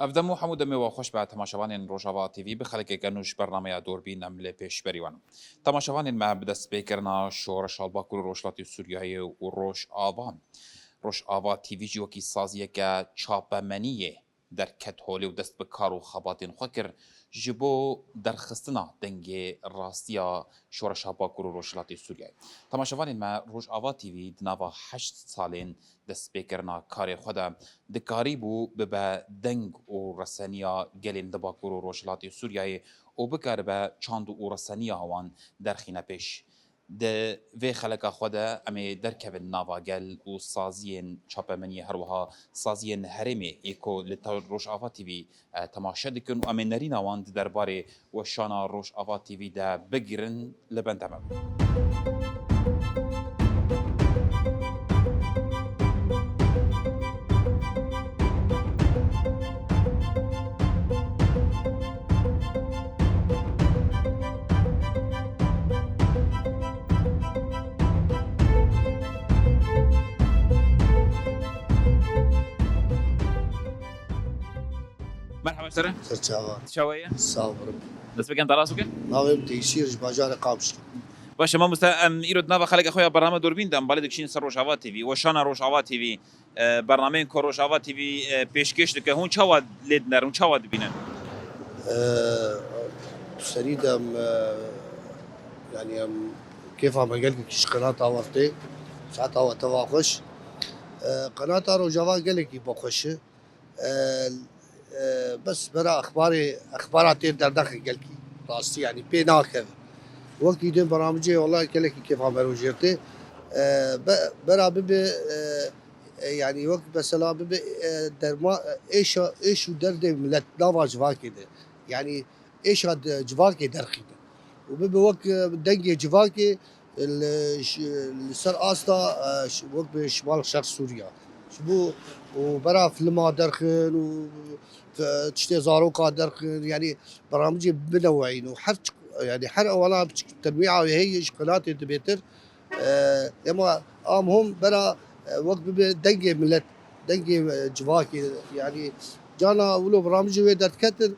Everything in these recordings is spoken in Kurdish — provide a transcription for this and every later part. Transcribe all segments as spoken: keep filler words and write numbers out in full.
Ev dem û hemû demê we xweş be temaşevanên Rojava T V, bi xelekeke nû ji bernameya Dorbîn em li pêşberî wan. Temaşevanên me, bi destpêkirina şoreşa li Bakur û Rojhilatê Sûriyeyê û Rojava, Rojava T V jî wekî saziyeke çapemeniyê derket holê û dest bi kar û xebatên xwe kir, ji bo derxistina dengê rastiya şoreşa Bakur û Rojhilatê Sûriyeyê. Temaşevanên me, Rojava T V di nava heşt salên destpêkirina karê xwe de dikarîbû bibe deng û reseniya gelên li Bakur û Rojhilatê Sûriyeyê û bikaribe çand û reseniya wan derxîne pêş. Di vê xeleka xwe de em ê derkevin nava gel û saziyên çapemeniyê, her wiha saziyên herêmê yê ku li te-, Rojava T V, e, temaşe dikin û em ê nerîna wan di derbarê weşana Rojava T V de bigirin, li benda me bin. Merhaba sere. Ser çava. Çawa ye? Sağ olun. Dest bikin, taras bikin. Navê min Teysîr, ji bajarê Qamişlo. Baş e, mamoste, em îro di nava xeleka xwe ya bername Dorbîn de em balê dikişînin ser Rojava T V, weşana Rojava T V. E, bernameyên ku Rojava T V, e, pêşkêş dike, hûn çawa lê dinerin, hûn çawa dibînin? E, serî de em, e, yanî em kêfa me gelkî ji qenata we tê, saeta we teva xweş. E, qenata Rojava gelekî bi xweş e. E, e, bes bera exbarê, exbara tê derdexê gelkî. Rastî yanî pê nakeve. Wekî din beramicê wela gelekî kêfa me rojê tê. E, be-, bera bibe, e, E, yanî wek mesela bibe, e, derma, e, êşa, êş û derdê milet nava civakê de. Yanî êşa de, civakê derxîne. Û bibe wek, e, dengê civakê, e, li, ş-, li ser asta, e, ş-, wek bi Şimal Şerq Sûriya. Ji bo û bera filma derxin û f-, tiştê zaroka derxin, yanî beramicê bineweyîn û her çi, yanî her ewana biçik tenwîa wê heye ji qenatê dibêtir. E, ema am hom bera, e, wek bibe dengê milet, dengê, e, civakê, yanî cana wilo bi ramijê wê derdiketin,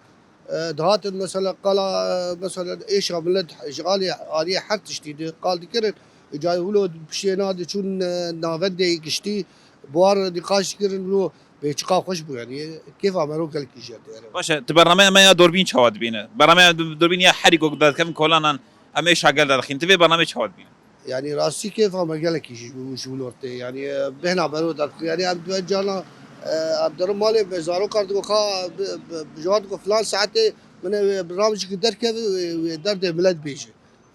e, dihatin mesela qala, e, mesela êşa milet ji alî, aliyê her tiştî de qal dikirin, cayê wilo piştê na diçûn, e, navendê giştî, buhar nîqaş dikirin, wilo bê çiqa xweş bû, yanî kêfa me ro gelkî jê dere. Baş e, tu bernameya me ya Dorbîn çawa dibîne? Bernameya Dorbîn ya herî ku derdikevin kolanan em êşa gel derdixîn. Tu vê bernameyê çawa dibîne? Yanî rastî kêfa me gelekî ji, ji wilo tê. Yanî, e, bêhna bero derxî. Yanî em dibe cana, e, em derin malê me zarokan digoxa bi, bi, bi ciwan digo filan saetê min ê wê bi ramijî derkeve wê, wê derdê milet bêje.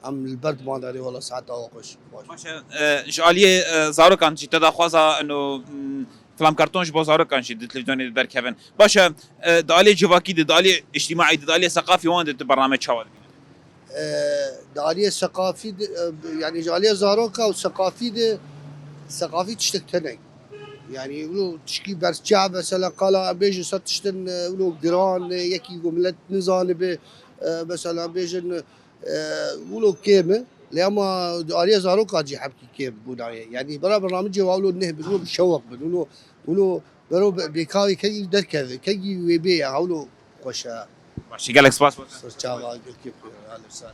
Em li ber diman derê wela saeta we xweş. Baş. Baş e, e, ji aliyê, e, zarokan jî te daxwaza eno, mm, filamkarton ji bo zarokan jî di televîzyonê de derkevin. Baş e, e, di aliyê civakî de, di aliyê îctîmaî de, di aliyê seqafî wan de tu bername çawa dibîne? E, di aliyê seqafî de, e, yanî ji aliyê zaroka û seqafî de, seqafî tiştek teneng. Yanî wilo tişkî berçav mesela qala em bêjin ser tiştin, e, wilo giran, e, yekî ku milet nizanibe, e, mesela bêjin, e, wilo kêm e. Lê ema di aliyê zaroka jî hemkî kêm bûna ye. Yanî bera bernamicê wa wilo neh bin, wilo bi şewq bin, wilo, wilo bero be-, bêkawî kengî derkeve, kengî wê bê ya, hewlo xweş e. Baş e, gelek spas. Ser çava, gelkî xwe, alê sar.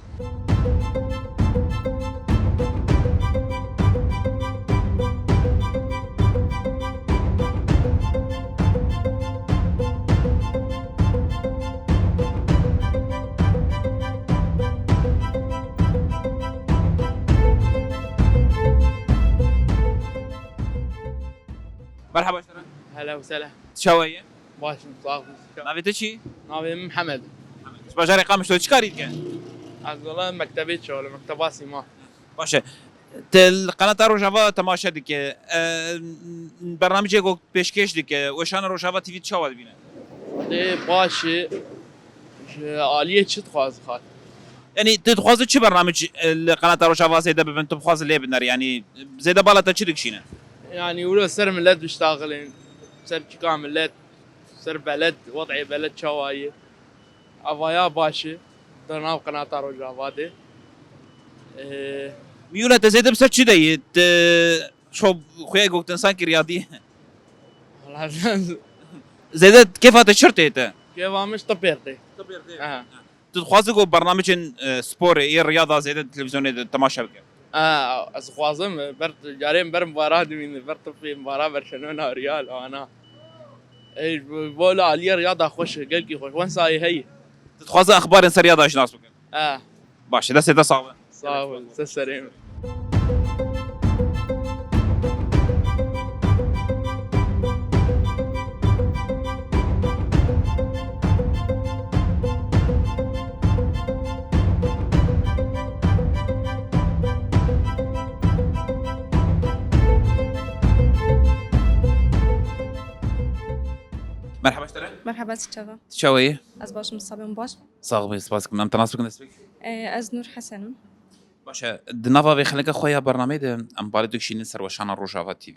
Merhaba sere. Hela û sela. Çawa ye? Baş im, sax bî. Navê te çi? Navê min Mihemed. Ji bajarê Qamişlo çi karî dike? Ez wela mektebê çawa, mekteba sîma. Baş e. Te li qenata Rojava temaşe dike. E, bernamicê ku pêşkêş dike. Weşana Rojava T V çawa dibîne? Lê baş e. Ji aliyê çi dixwaze xal? Yanî tu dixwaze çi bernamij, e, li qenata Rojava zêde bibin, tu bixwaze lê biner? Yanî zêde bala te çi dikişîne? Yanî wilo ser milet biştaxilin, ser çika milet, ser beled, wed'ê beled çawa ye? Avaya baş e, di nav qenata Rojava de. Ee, Miyûna te zêde bi ser çi de ye? Te şo xuya goktin sankî riyadî. Wala Zêde kêfa te çi tê te? Kêfa min ji tipê tê. Tipê tê. Aha. Tu dixwazî ku bernamecên, e, sporê, yê riyada zêde di televîzyonê de temaşe bike? Aha, ez dixwazim, ber, carê min ber mubara dibînim, ber tipê mubara, ber şenona Real, ana. Ey, ji bo, ji bo li aliyê riyada xweş e, gelkî xweş. Wen sayê heye. Tu dixwazî exbarên ser riyada jî nas bike? Aha. Baş e, destê te sax be. Sağ ol, ser serê min. Merhaba ji te re. Merhaba, çawa? Çawa yî? Ez baş im, sibê hûn baş? Sax bî, spas dikim. Em te nas bikin destpêk? Ee, ez Nur Hesen im. Baş e, di nava vê xeleka xwe ya bernameyê de em balê dikişînin ser weşana Rojava T V.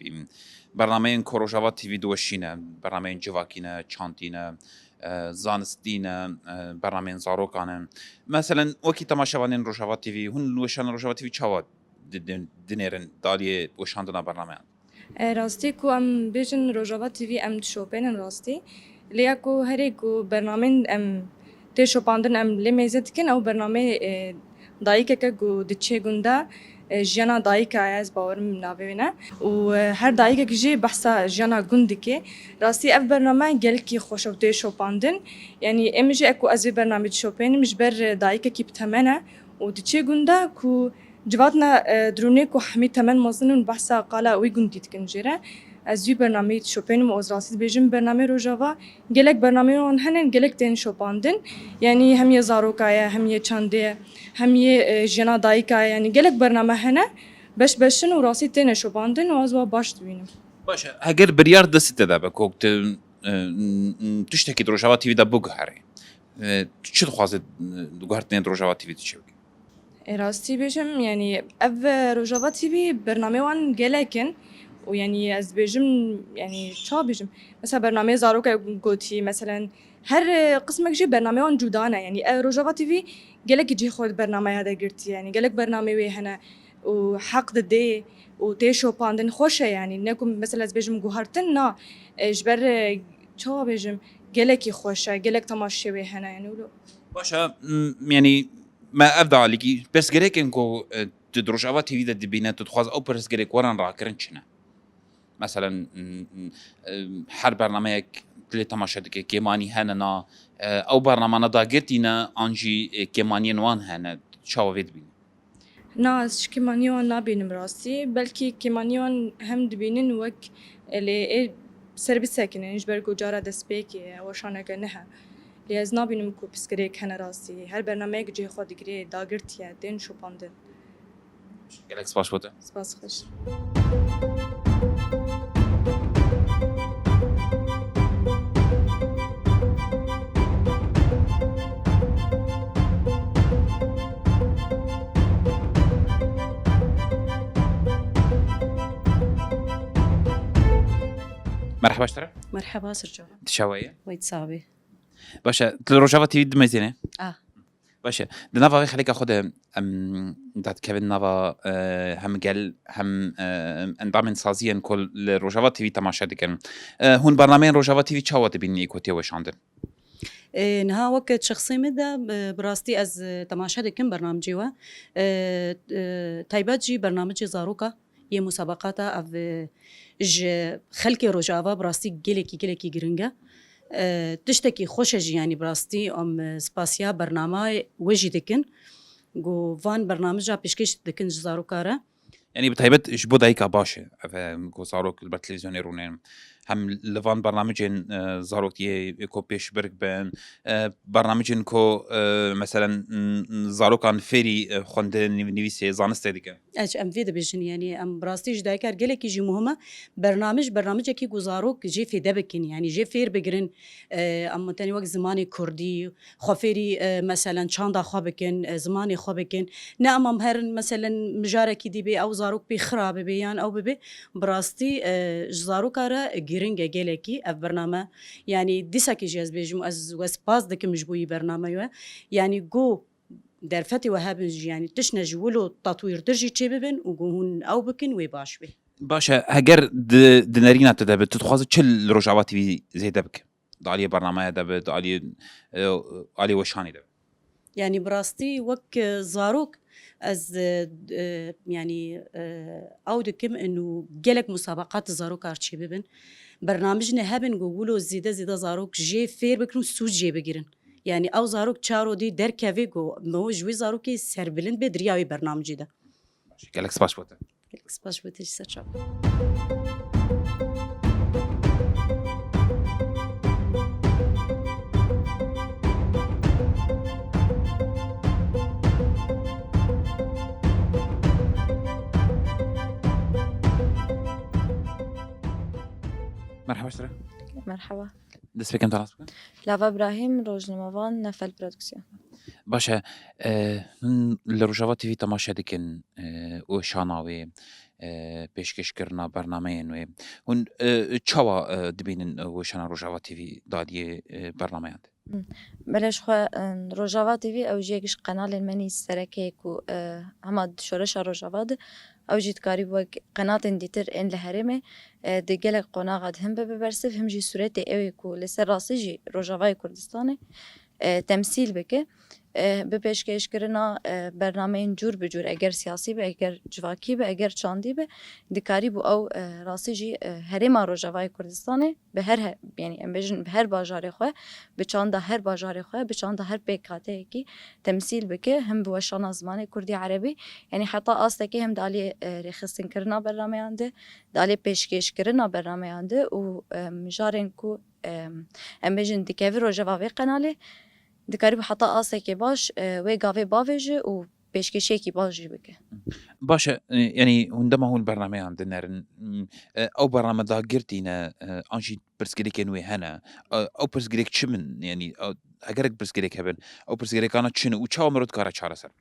Bernameyên ku Rojava T V diweşîne, bernameyên civakî ne, çandî ne, e, zanistî ne, e, bernameyên zarokan in. Meselen, wekî temaşevanên Rojava T V, hûn li weşana Rojava T V çawa di-, di-, dinêrin daliyê weşandina bernameyan? E, rastî ku em bêjin Rojava T V em dişopênin rastî. Lê ya ku herê ku bernamên em tê şopandin em lê mêze dikin, ew bernameyê, e, dayikeke ku diçê gunda, e, jiyana dayika ye, ez bawerim navê wê ne. Û, e, her dayikek jî behsa jiyana gund dike. Rastî ev bername gelkî xweş e û tê şopandin. Yanî ê min jî e ku ez vê bernamê dişopênim ji ber, e, dayikekî bi temen e û diçê gunda ku Civatna, e, dirûnê ku hemî temen mezin in behsa qala wî gundî dikin jê re. Ez wî bernameyî dişopênim û ez rastî dibêjim bernameyê Rojava gelek bernameyên wan hene, gelek tên şopandin. Yanî hem yê zaroka ye, hem yê çandê ye, hem yê, e, jiyana dayika ye. Yanî gelek bername hene, beş beş in û rastî têne şopandin û ez wa baş dibînim. Baş e, heger biryar destê te de be ku tu, e, tiştekî di Rojava T V de biguherî, e, tu çi dixwazî, e, guhertinê di Rojava T V de çêbikî? Ê, rastî bêjim, yanî ev, e, Rojava T V bernameyê wan gelek in û yanî ez dibêjim, yanî çawa bêjim? Mesela bernameyê zaroka gotî, meselen her, e, qismek jî bernameyê wan cuda ne. Yanî, e, Rojava T V gelekî cihê xwe di bernameya de girtiye. Yanî gelek bernameyê wê hene û heq didê û tê şopandin xweş e yanî. Ne ku mesela ez bêjim guhertin, na, e, ji ber, e, çawa bêjim, gelekî xweş e, gelek temaşê wê hene yanî wilo. Baş e, m-, yanî me ev de alîkî pirsgirêkên ku, e, tu di Rojava T V de dibîne, tu dixwaz ew pirsgirêk werin rakirin çi ne? Meselen, m-, m-, e, her bernameyek tu lê temaşe dike, kêmanî hene na, e, ew bernamana dagirtî ne, an jî, e, kêmaniyên wan hene, çawa vê dibîne? Na, ez ji kêmaniyê wan nabînim rastî. Belkî kêmaniyê wan hem dibînin wek, e, lê ê ser bisekinin, ji ber ku cara destpêkê ye, weşaneke nihe. Lê ez nabînim ku pirsgirêk hene rastî. Her bernameyek cihê xwe digire, dagirtiye, tên şopandin. Gelek spas bo te. Spas xweş. Merhaba ji te re. Merhaba, Sirçovan. Tu çawa yî? Wê tu sax bî. Baş e, tu li Rojava T V dimezêne? Ah. Baş e. Di nava vê xeleka xwe de em dadikevin nava, e, hem gel, hem, e, endamên saziyên ku li Rojava T V temaşe dikin. E, hûn bernameyên Rojava T V çawa dibînin ê ku tê weşandin? E, niha wek şexsê min de, e, bi rastî ez, e, temaşe dikim bernamecê we. E, e, taybet jî bernamecê zaroka yê musabeqata ev, e, ji xelkê Rojava bi rastî gelekî, gelekî giring e. E, tiştekî xweş e jî, yanî bi rastî em, e, spasiya bernama we jî dikin. Ku van bernameca pêşkêş dikin ji zaroka re. Yanî bi taybet ji bo dayika baş e. Ev, e, ku zarok li ber televîzyonê rûnên. Hem li van bernamecên, e, zarokiyê ku pêşbirk bin, e, bernamecên ku, e, meselen, m, m, zarokan fêrî, e, xwendin, nivî-, nivîsê, zanistê dikin. Eç, em vê dibêjin, yanî em bi rastî ji dayika gelekî jî muhim e. Bernamij, bernamicekî ku zarok jê fêde bikin, yanî jê fêr bigirin, e, em tenê wek zimanê kurdî, xwe fêrî, e, meselen çanda xwe bikin, e, zimanê xwe bikin. Ne em, em herin meselen mijarekî dî bê ew zarok pê xira bibe yan ew bibe. Bi rastî, e, ji zaroka re giring e gelekî ev bername. Yanî dîsakî jî ez bêjim, ez we spas dikim ji bo yî bernameyê we. Yanî go derfetê we hebin jî, yanî tiştine ji wilo tetwîrtir jî çêbibin û ku hûn ew bikin, wê baş bê. Baş e, heger di, di nerîna te de be, tu dixwazî çi li Rojava T V zêde bike? Di aliyê bernameya de be, di aliyê, e, aliyê weşanê de be. Yanî bi rastî wek, e, zarok ez, e, e, yanî, e, ew dikim û gelek musabeqat zarok arçî bibin. Bernamij ne hebin ku wilo zêde zêde zarok jê fêr bikin û sûc jê bigirin. Yanî ew zarok çaro dî derkevê ku me ji wî zarokê serbilind bê di riya wî bernamijê de. Gelek spas bo te. Gelek spas bo te jî, ser çav. Merhaba ji te re. Merhaba. Dest pêkim te nas bikin. Lava Ibrahim, rojnamevan, Nefel Produksiyon. Baş e, e, hûn li Rojava T V temaşe dikin, e, weşana wê, e, pêşkêşkirina bernameyên wê. Hûn, e, çawa, e, dibînin, e, weşana Rojava T V daliyê, e, bernameyan de? Belê ji xwe, e, Rojava T V ew jî yek ji qenalên me nî sereke ye ku, e, hema di şoreşa Rojava de ew jî dikarî wek qenatên dîtir ên li herêmê, e, di gelek qonaxa de him bibe bersiv, him jî sûretê ew ê ku li ser rastî jî Rojavayê Kurdistanê, e, temsîl bike. E, bi pêşkêşkirina, e, bernameyên cûr bi cûr, eger siyasî be, eger civakî be, eger çandî be, dikarîbû ew, e, rastî jî, e, herêma Rojavayê Kurdistanê bi her he-, yanî em bêjin bi her bajarê xwe, bi çanda her bajarê xwe, bi çanda her pêkhateyekî temsîl bike, him bi weşana zimanê kurdî erebî, yanî heta astekê him di aliyê, e, rêxistinkirina bernameyan de, di aliyê pêşkêşkirina bernameyan de û, e, mijarên ku, e, em bêjin dikeve rojeva vê qenalê, dikarîbû heta astekê baş, e, wê gavê bavêje û pêşkêşiyekî baş jî bike. Baş e, e, yanî hûn dema hûn bernameyan dinerin, m, e, ew bername dagirtî ne, e, an jî pirsgirêkên wê hene, e, ew pirsgirêk çi min, yanî, e, egerek pirsgirêk hebin, ew pirsgirêkana çi ne û çawa mirov dikare çareser?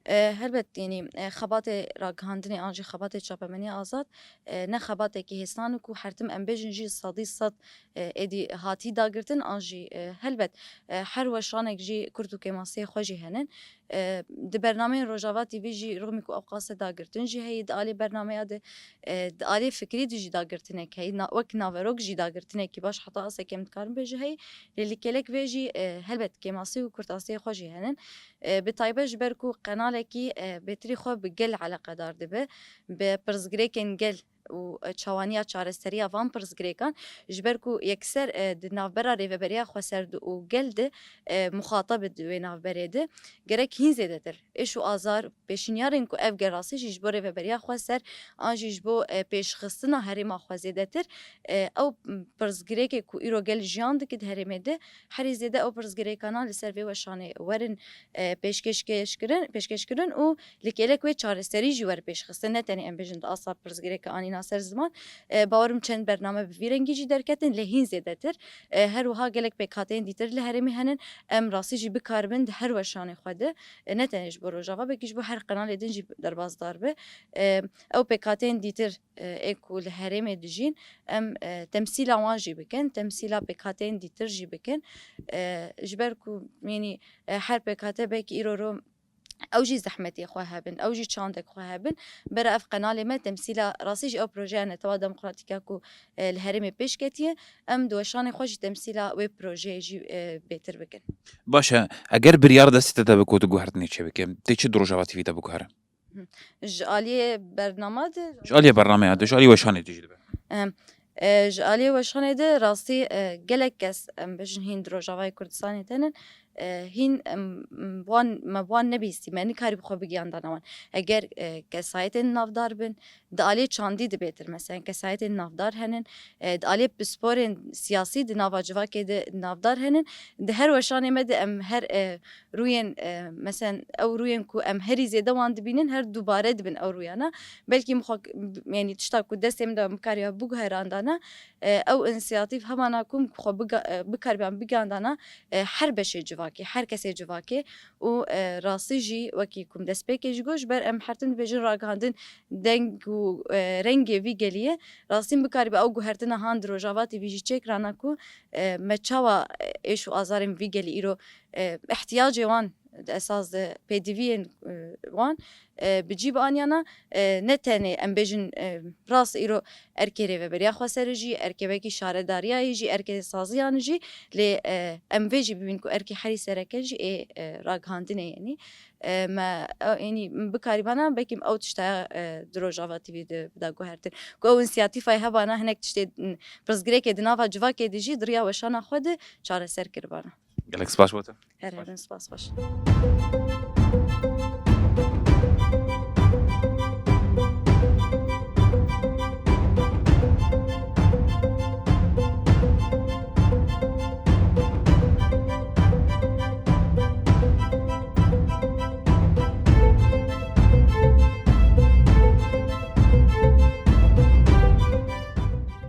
E, helbet, yanî, e, xebatê ragihandinê an jî xebatê çapemenî azad, e, ne xebatekî hêsan e ku her tim em bêjin jî sedî sed, e, êdî hatî dagirtin an jî, e, helbet, e, her weşanek jî kurt û kêmasiyê xwe jî hene. E, di bernameyên Rojava T V jî rixmî ku ew qase dagirtin jî heye di alî bernameya de, e, di alî fikrî de jî dagirtinek heye. Na, wek naverok jî dagirtinekî baş heta asek em dikarin bêje heye. Lê li kêlek vê jî, e, helbet kêmasî û kurtasiyê xwe jî hene. E, bi taybet ji ber ku qenalekî, e, bêtirî xwe bi gel eleqedar dibe, bi pirsgirêkên gel û, e, çawaniya çareseriya van pirsgirêkan, ji ber ku yekser, e, di navbera rêveberiya xweser de û gel de, e, muxatab e di wê navberê de, gerek hîn zêdetir êş û azar, pêşinyarên ku ev gel rastî jî ji bo rêveberiya xweser an jî ji bo, e, pêşxistina herêma xwe zêdetir, e, ew pirsgirêkê ku îro gel jiyan dike di herêmê de, herî zêde ew pirsgirêkana li ser vê weşanê werin, e, pêşkêşkêşkirin, pêşkêşkirin û li kêlek wê çareserî jî were pêşxistin, ne tenê em bêjin di asta pirsgirêka anîna ser ziman. E, bawerim çend bername bi vî rengî jî derketin, lê hîn zêdetir. E, her wiha gelek pêkhateyên dîtir li herêmê henin, em rastî jî bikaribin di her weşanê xwe de, e, ne tenê ji bo Rojava, belkî ji bo her qenalê din jî derbasdar be. E, ew pêkhateyên dîtir, e, ê ku li herêmê dijîn, em, e, temsîla wan jî bikin, temsîla pêkhateyên dîtir jî bikin. E, ji ber ku, yanî, e, her pêkhate belkî îro ro ew jî zehmetê xwe hebin, ew jî çandek xwe hebin. Bera ev qenalê me temsîla rastî jî ew projeya Netewa Demokratîk a ku, e, li herêmê pêş ketiye, em di weşanê xwe jî temsîla wê projeyê jî, e, bêtir bikin. Baş e, eger biryar destê te de bi ku tu guhertinê çêbike, tê çi di Rojava T V de biguhere? Ji aliyê bernama de? Ji aliyê bernameya de, ji aliyê weşanê de jî dibe. Em, e, ji aliyê weşanê de rastî, e, gelek kes, em bêjin hîn di Rojavayê Kurdistanê tenin, e, hîn, em, wan, me wan nebîstî, me nikarî bi xwe bigiyandana wan. Eger, e, kesayetên navdar bin, di aliyê çandî dibêtir, mesela kesayetên navdar henin, e, di aliyê pisporên siyasî di nava civakê de navdar henin, di her weşanê me de em her, e, rûyên, e, mesen ew rûyên ku em herî zêde wan dibînin, her dubare dibin ew rûyana. Belkî min xwe, yanî tişta ku destê min de bikariya biguherandana, e, ew însiyatîf hemana ku min xwe biga-, e, bikariban bigandana, e, her beşê civakê, her kesê civakê û, e, rastî jî wekî ku min destpêkê jî got, ji ber em her tim dibêjin ragihandin deng û, e, rengê vî geliyê, rastî min bikaribe ew guhertina han di Rojava T V jî çêkirana ku, e, me çawa, e, êş û azarên vî gelî îro, e, ihtiyacê wan di esas de pêdiviyên, e, wan, e, bi cî bianiyana, e, ne tenê em bêjin, e, rast îro erkê rêveberiya xweserê jî, erkê wekî şaredariyayê jî, erkê saziyan jî, lê, e, em vê jî bibînin ku erkê herî sereke jî ê, e, ragihandinê yenî. E, me, e, yenî bikarîbana, belkî ew tiştaya, e, di Rojava T V de bida guhertin. Ku ew însiyatîfayê hebana, hinek tiştê, m, pirsgirêkê di nava civakê de jî di riya weşana xwe de çareser kiribana. Gelek spas bo te. Her hebin, spas, baş.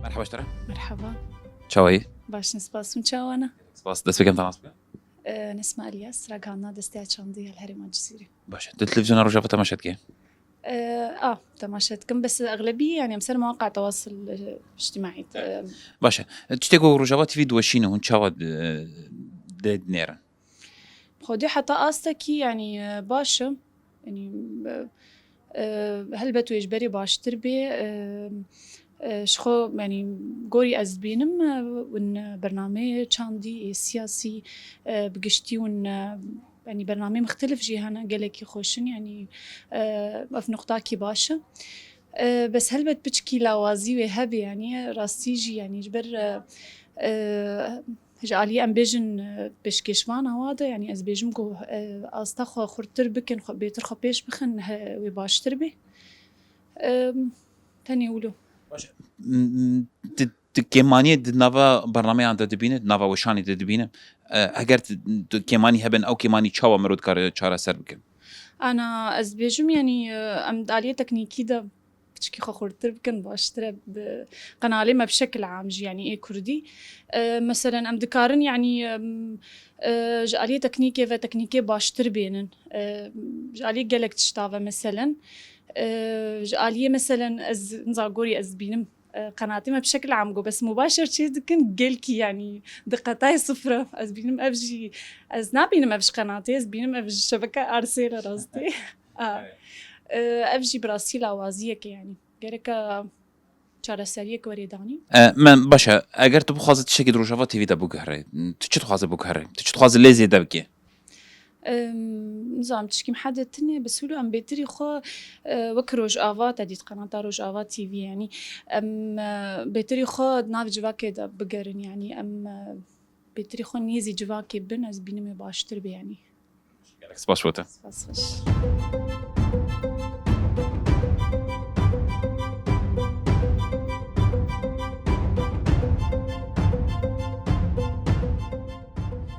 Merhaba ji te re. Merhaba. Çawa yî? Baş in, spas. Hûn çawa ne? Spas. Dest pê kem te nas bikim. Ee, Nesma Elias, ragihandina Desteya Çandî ya li Herêma Cizîrê. Baş e. Tu televîzyona Rojava temaşe dikî? Ee, a, temaşe dikim. Bes exlebî, yani, em ser mewaqa tewasil, e, ictimaî, e, Baş e. Tiştê ku Rojava T V diweşîne, hûn çawa di-, lê dinêrin? Xwedê heta astekî, yani, e, baş e. Yani, e, e, helbet wê ji berê baştir bê. E, e, ji xwe, yani, gorî ez dibînim, e, win bernameyê çandî, ê siyasî, e, bi giştî win, e, yani, bernameyê mixtelif jî hene, gelekî xweş in, yani, e, ev nuqtakî baş e. E, bes helbet piçkî lawazî wê hebe, yani, rastî jî, yani, ji ber, e, e, ji aliyê em bêjin, e, pêşkêşvana wa de, yani, ez bêjim ku, e, asta xwe xurttir bikin, xwe bêtir xwe pêş bixin, he, wê baştir bê. E, tenê wilo. Baş e. M-, m-, di, di kêmaniyê di nava bernameyan de dibîne, di nava weşanê de dibîne. E, eger di, di kêmanî hebin, ew kêmanî çawa mirov dikare çareser bike? Ana, ez dibêjim, yani, e, em di aliyê teknîkî de piçkî xwe xurttir bikin, baştir e. Bi qenalê me bi şekil am jî, yani, ê kurdî. E, meselen, em dikarin, yani, em, e, ji aliyê teknîkê ve teknîkê baştir bênin. E, ji aliyê gelek tişta ve, meselen. E, ji aliyê, meselen, ez, niza gorî ez dibînim, e, qenatê me bi şekil am got, bes mubaşer çê dikin, gelkî, yani, diqetay sifre. Ez bînim ev jî, ez nabînim ev ji qenatê, ez bînim ev ji şebeke Arsê re rastî. A, Evet. e, ev jî bi rastî lawaziyek e, yani. Gereke çareseriyek were danîn. E, me, baş e, eger tu bixwaze tiştekî di Rojava T V de biguhere, tu çi dixwaze biguhere? Tu çi dixwaze lê zêde bike? Em, nizam, tişkî mihedet tune, bi sûlû em bêtirî xwe, e, wek Rojava te dît, qenata Rojava T V, yani, em, e, bêtirî xwe di nav civakê de bigerin, yani, em, e, bêtirî xwe nêzî civakê bin, ez bînim ê baştir be, yani. Gelek spas bo te. Spas, xweş.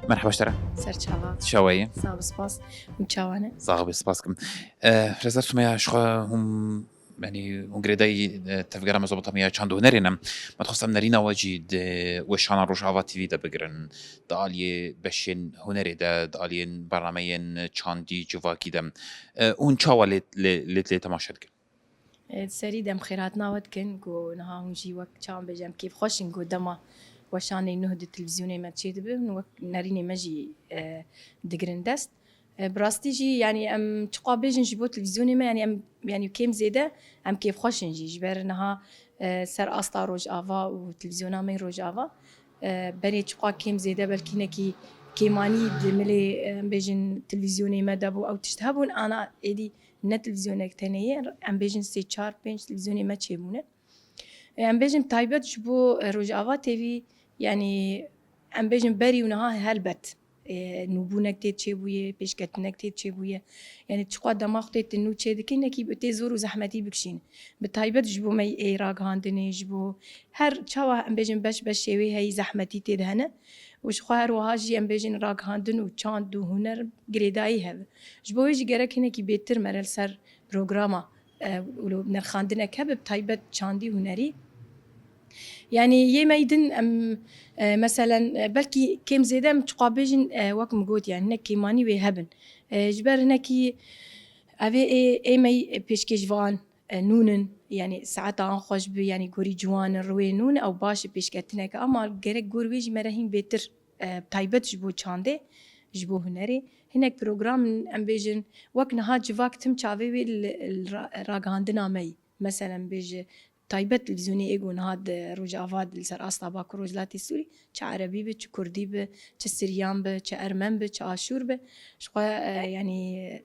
Merhaba ji te re. Ser çava. Çawa yî? Sağ ol, spas. Hûn çawa ne? Sax be, spas kim. Eh, Reza Sumeya, ji xwe hûn, yanî hûn girêdayî, eh, tevgera Mezopotamya Çand û Hunerê ne. Me dixwest em nerîna we jî di weşana Rojava T V de bigirin. Di aliyê beşên hunerê de, di aliyên bernameyên çandî, civakî de. Eh, hûn çawa lê, lê, lê, lê temaşe dikin? Ê, di serî de em xêrhatina we dikin ku niha hûn jî wek çawan bêje em kêfxweş in ku dema weşanê nuh di televîzyonê me çêdibe, hûn wek nerînê me jî, e, digirin dest. E, bi rastî jî, yanî em çiqa bêjin ji bo televîzyonê me, yanî em, yanî kêm zêde em kêfxweş in jî. Ji ber niha, e, ser asta Rojava û televîzyona me Rojava, e, berê çiqa kêm zêde belkî hinekî kêmanî di milê, e, em bêjin televîzyonê me de bû, ew tişt hebûn, ana êdî ne televîzyonek tenê ye, em bêjin sê, çar, pênc televîzyonê me çêbûne. E, em bêjin taybet ji bo, e, Rojava T V, yanî em bêjin berî û niha helbet, e, nûbûnek tê çêbûye, pêşketinek tê çêbûye. Yanî çiqa dema xwe tê tu nû çêdikî, hinekî tê zor û zehmetî bikişîn. Bi taybet ji bo me ê ragihandinê, ji bo her çawa em bêjin beş beş şêwê heyî zehmetî tê de hene. Û ji xwe her wiha jî em bêjin ragihandin û çand û huner girêdayî hebe. Ji bo wê jî gerek hinekî bêtir mere li ser programa, e, û nirxandinek hebe, bi taybet çandî hunerî. Yanî yê me yî din em, e, meselen, e, belkî kêm zêde em çiqa bêjin, e, wek min got, yanî hinek kêmanî wê hebin. E, ji ber hinekî evê ê, ê me yî pêşkêşvan, e, nûn in, yanî saeta an xweş bi, yanî gorî ciwan in, rûyê nûn, ew baş e pêşketineke, ama gerek gor wê jî me re hîn bêtir, e, taybet ji bo çandê, ji bo hunerê, Hinek program, em bêjin, wek niha civak tim çavê wê li, li ra-, ragihandina me yî. Meselen bêje, taybet televîzyonê ê ku niha di Rojava de li ser asta Bakur Rojhilatê Sûrî, çi erebî bi, çi kurdî bi, çi siryan bi, çi ermen bi, çi aşûr bi. Ji xwe, e, yanî,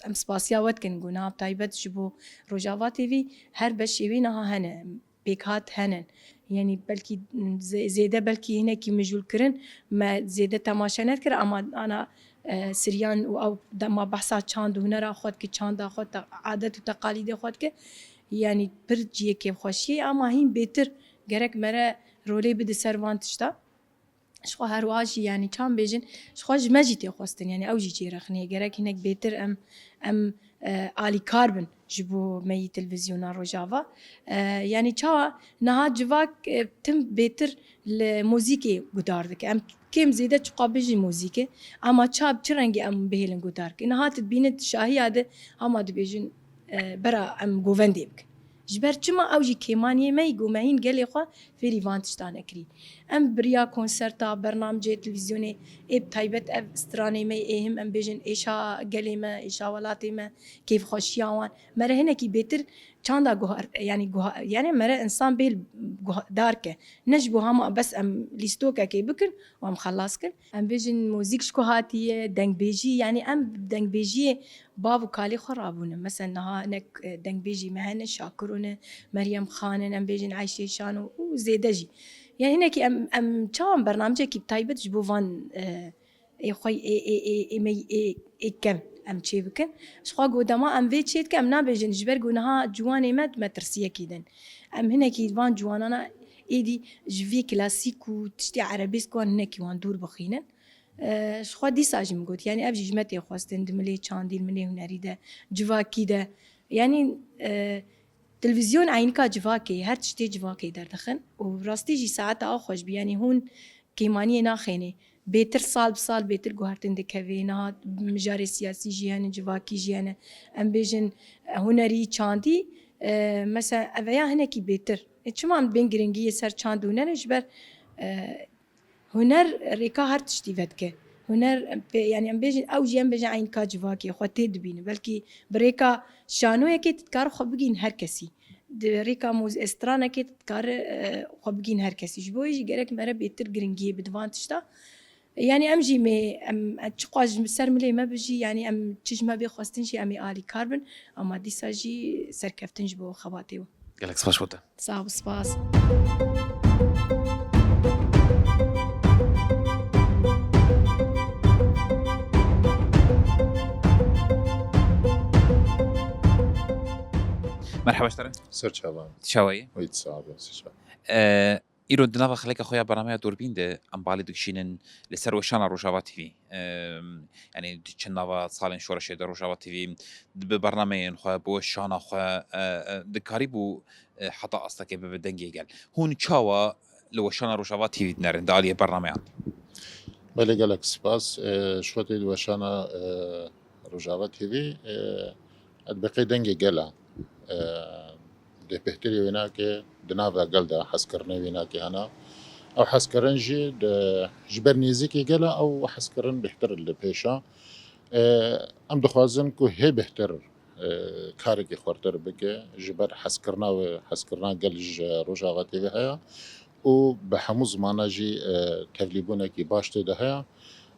em spasiya we dikin ku niha bi taybet ji bo Rojava T V her beşê wê niha hene. Pêkhat hene. Yanî belkî zê-, zêde belkî hinekî mijûlkirin, me zêde temaşe nedikir, ama ana, e, siryan û ew dema behsa çand û hunera xwe dike, çanda xwe, te-, adet û teqalîdê xwe dike, yanî pir cihê kêfxweşiyê, ama hîn bêtir gerek mere rolê bide ser van tişta. Ji xwe her wiha jî, yanî çawa bêjin, ji xwe ji me jî tê xwestin, yanî ew jî çêrexnê. Gerek hinek bêtir em, em, e, alîkar bin ji bo me yî televîzyona Rojava. E, yanî çawa niha civak, e, tim bêtir li muzîkê guhdar dike. Em kêm zêde çiqa bijî muzîkê, ama çawa bi çi rengî em bihêlin guhdar bikin? Niha tu dibînin tu şahiya de hema dibêjin, e, bera em govendê bikin. Ji ber çima ew jî kêmaniyê me yî ku me hîn gelê xwe fêrî van tiştan nekirî. Em bi riya konserta, bernamcê televîzyonê, ê bi taybet ev stranê me yê êhim, em bêjin êşa gelê me, êşa welatê me, kêfxweşiya wan. Me re hinekî bêtir çanda guhar, yanî guha-, yanî me re insan bêl guhdar ke. Ne ji bo hema bes em lîstokekê bikin û em xelas kin. Em bêjin muzîk ji ku hatiye, dengbêjî, yanî em dengbêjiyê bav û kalê xwe rabûne. Mesela niha hinek, e, dengbêjî me hene, Şakiro ne, Meryem Xan in, em bêjin Eyşê Şano û zêde jî. Yanî hinekî em, em çawa em bernamcekî bi taybet ji bo van, e, ê xwe ê, ê, ê, ê me ê, ê kem em çê bikin. Ji xwe ku dema em vê çê dikin, em nabêjin ji ber ku niha ciwanê me di metirsiyekî din. Em hinekî van ciwanana êdî ji vê klasîk û tiştê erebêsk wan hinekî wan dûr bixînin. E, ji xwe dîsa jî min got, yanî ev jî ji me tê xwestin, di milê çandî, milê hunerî de, civakî de. Yanî, e, televîzyon eynika civakê, her tiştê civakê derdixin û rastî jî saeta aw xweş bî, yanî hûn kêmaniyê naxênê. Bêtir sal bi sal bêtir guhertin dikeve, niha mijarê siyasî jî hene, civakî jî hene. Em bêjin, e, hunerî, çandî, e, mesela eveya hinekî bêtir. E, çima em bên giringiyê ser çand û hunerê ji ber, e, Huner rêka her tiştî vedike. Huner, em pê, yanî em bêjin, ew jî em bêjin eynika civakê xwe tê dibînin. Belkî bi rêka şanoyekê tu dikare xwe bigihîn her kesî. Di rêka mûz-, stranekê tu dikare, e, xwe bigihîn her kesî. Ji bo wê jî gerek mere bêtir giringiyê bide van tişta. Yanî em jî mê, em, çiqas ji ser milê me bijî, yanî em çi ji me bê xwestin jî em ê alîkar bin. Ama dîsa jî serkeftin ji bo xebatê we. Gelek spas bo te. Sağ ol, spas. Merhaba ji te re. Ser çavan. Çawa yî? Wî sağ ol, ser çavan. Ee, îro di nava xeleka xwe ya bernameya Dûrbîn de em balê dikişînin li ser weşana Rojava T V. Em, yanî di çend nava salên şoreşê de Rojava T V di bi bernameyên xwe, bi weşana xwe, e, e, dikarîbû, e, heta astekê bibe dengê gel. Hûn çawa li weşana Rojava T V dinerin di aliyê bernameyan de? Belê, gelek spas. E, ji xwe tê di weşana, e, Rojava T V, e, ez dibe qey dengê gel a. E, dê bêhtirî wê nake di nava gel de, hezkirinê wê nake hena. Ew hezkirin jî di, ji ber nêzîkê gel a, ew hezkirin bêhtir li pêş a. E, em dixwazin ku hê bêhtir, e, karekî xurtir bike, ji ber hezkirina wê, hezkirina gel ji Rojava T V heye û bi hemû zimana jî, e, tevlîbûnekî baş tê de heye.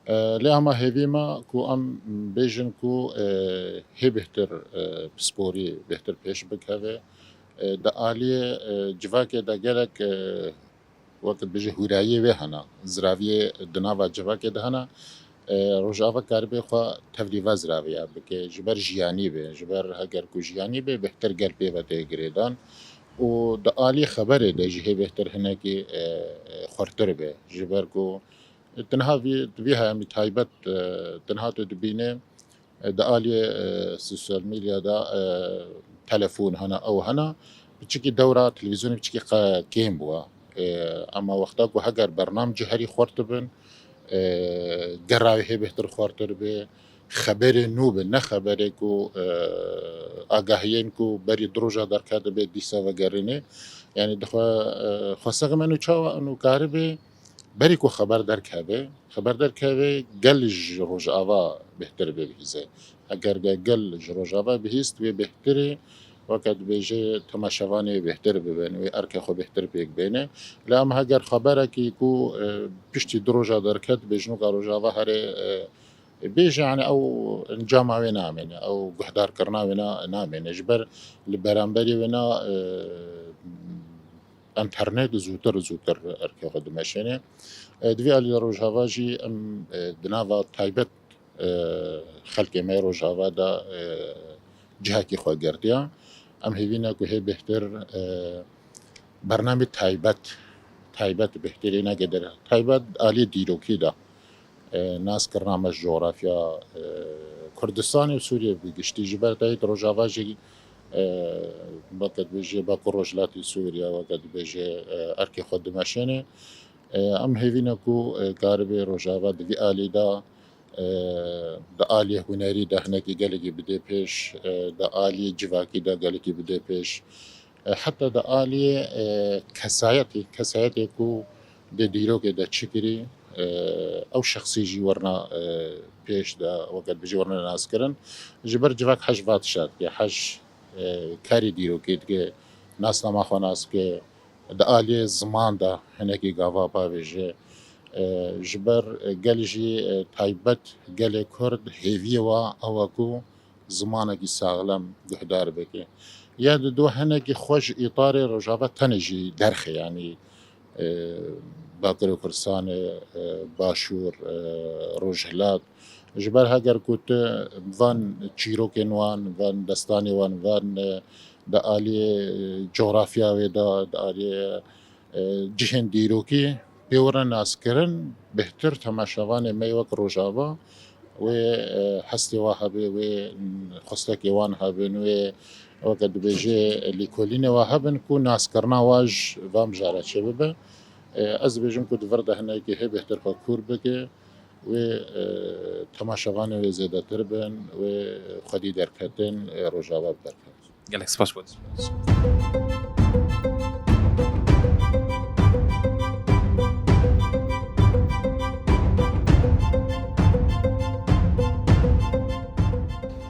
E, lê hema hêvî me ku em bêjin ku, e, hê bêhtir, e, pisporî bêhtir pêş bikeve. E, di aliyê, e, civakê de gelek, e, wek bêje hûrayiyê wê hene, ziraviyê di nava civakê de hene. E, Rojava karibe xwe tevlîva ziraviya bike, ji ber jiyanî be, ji ber heger ku jiyanî be, bêhtir gel pê ve tê girêdan. Û di aliyê xeberê de jî hê bêhtir hinekî, e, e, xurtir be, ji ber ku Tenha vî, vî heyamî taybet, e, tenha tu dibîne, e, di aliyê, e, sosyal medya de, e, telefon hene, ew hene. Piçikî dewra televîzyonê piçikî qe-, kêm bûye. E, ema wexta ku heger bernamcî herî xurt bin, e, gera wê hê bêhtir xurtir be, xeberê nû be, ne xeberê ku, e, agahiyên ku berî du roja derketibe dîsa vegerîne. Yanî dixwe, e, xwesexê me nû çawa nû karibe, Berî ku xeber derkeve, xeber derkeve gel ji Rojava bêhtir bibihîze. Eger ge-, gel ji Rojava bihîst, wê bêhtirê, weke dibêje, temaşevanê bêhtir bibin, wê erkê xwe bêhtir pêk bêne. Lê em heger xeberekî ku, e, piştî du roja derket, bêjinoka Rojava here, e, bêje, yani ew encama wê namêne, ew guhdarkirina wê na-, namêne. Ji ber li beramberî wê na, e, Enternet zûtir zûtir erkê xwe dimeşêne. E, di vî alî de Rojava jî em, e, di nava taybet, e, xelkê me Rojava de, e, cihekî xwe girtiya. Em hêvî ne ku hê bêhtir, e, bernamê taybet, taybet bêhtirê neke der. Taybet alî dîrokî de, e, naskirina me ji cografya, e, Kurdistanê û Sûriyê bi giştî, ji ber tayî di Rojava jî, e, weke dibêje Bakur Rojhilatê Sûriye, weke dibêje, e, erkê xwe dimeşêne. E, em hêvî ne ku, e, karibe Rojava di vî alî de, e, di aliyê hunerî de hinekî gelekî bidê pêş, e, di aliyê civakî de gelekî bidê pêş. E, heta di aliyê, e, kesayetê, kesayetê ku di dîrokê de çi kirî, e, ew şexsî jî werna, e, pêş de, weke dibêje werna naskirin. Ji ber civak hej va tişta dike, hej, e, karê dîrokê dike, nasnama xwe nas bike, di aliyê ziman de hinekî gava pavêje. E, ji ber, e, gel jî, e, taybet gelê Kurd hêviyê wa ew e ku zimanekî saxlem guhdar bike. Ya di do hinekî xwe ji îtarê Rojava tenê jî derxe, yanî, e, Bakurê Kurdistanê, e, Başûr, e, Rojhilat. Ji ber heger ku tu van çîrokên wan, van destanê wan, van, e, di aliyê, e, cografya wê de, di aliyê, e, cihên dîrokî pê were naskirin, bêhtir temaşevanê me wek Rojava wê, e, hestê wa hebe, wê xwestekê wan hebin, wê weke dibêje lêkolînê wa hebin ku naskirina wa ji van mijara çêbibe. E, ez dibêjim ku di vir de hinekî hê bêhtir xwe kûr bike, wê, e, temaşevanê wê zêdetir bin, wê xwedî derketin, e, Rojava bi derkevin. Gelek spas bo dî.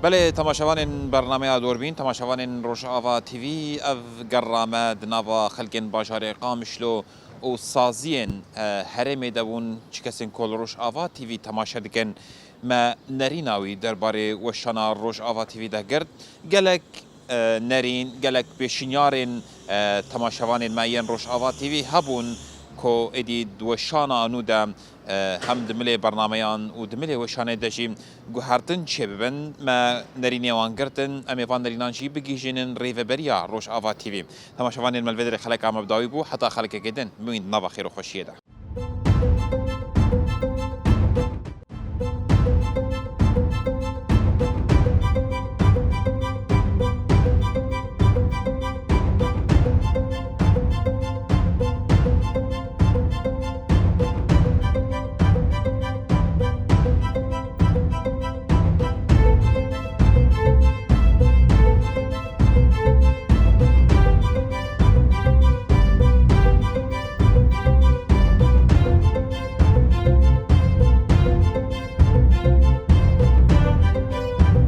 Belê, temaşevanên bernameya Dorbîn, temaşevanên Rojava T V, ev gerra me di nava xelkên bajarê Qamişlo û saziyên, e, herêmê de bûn. Çi kesên ku li Rojava T V temaşe dikin, me nerîna wî derbarê weşana Rojava T V de girt. Gelek, e, nerîn, gelek pêşinyarên, e, temaşevanên me yên Rojava T V hebûn ku êdî di weşana nû de, e, hem di milê bernameyan û di milê weşanê de jî guhertin çêbibin. Me nerînê wan girtin, em ê van nerînan jî bigihîjînin rêveberiya Rojava T V. Temaşevanên me, li vê derê xeleka me bi dawî bû, heta xelekekê din, bimînin di nava xêr û xweşiyê de.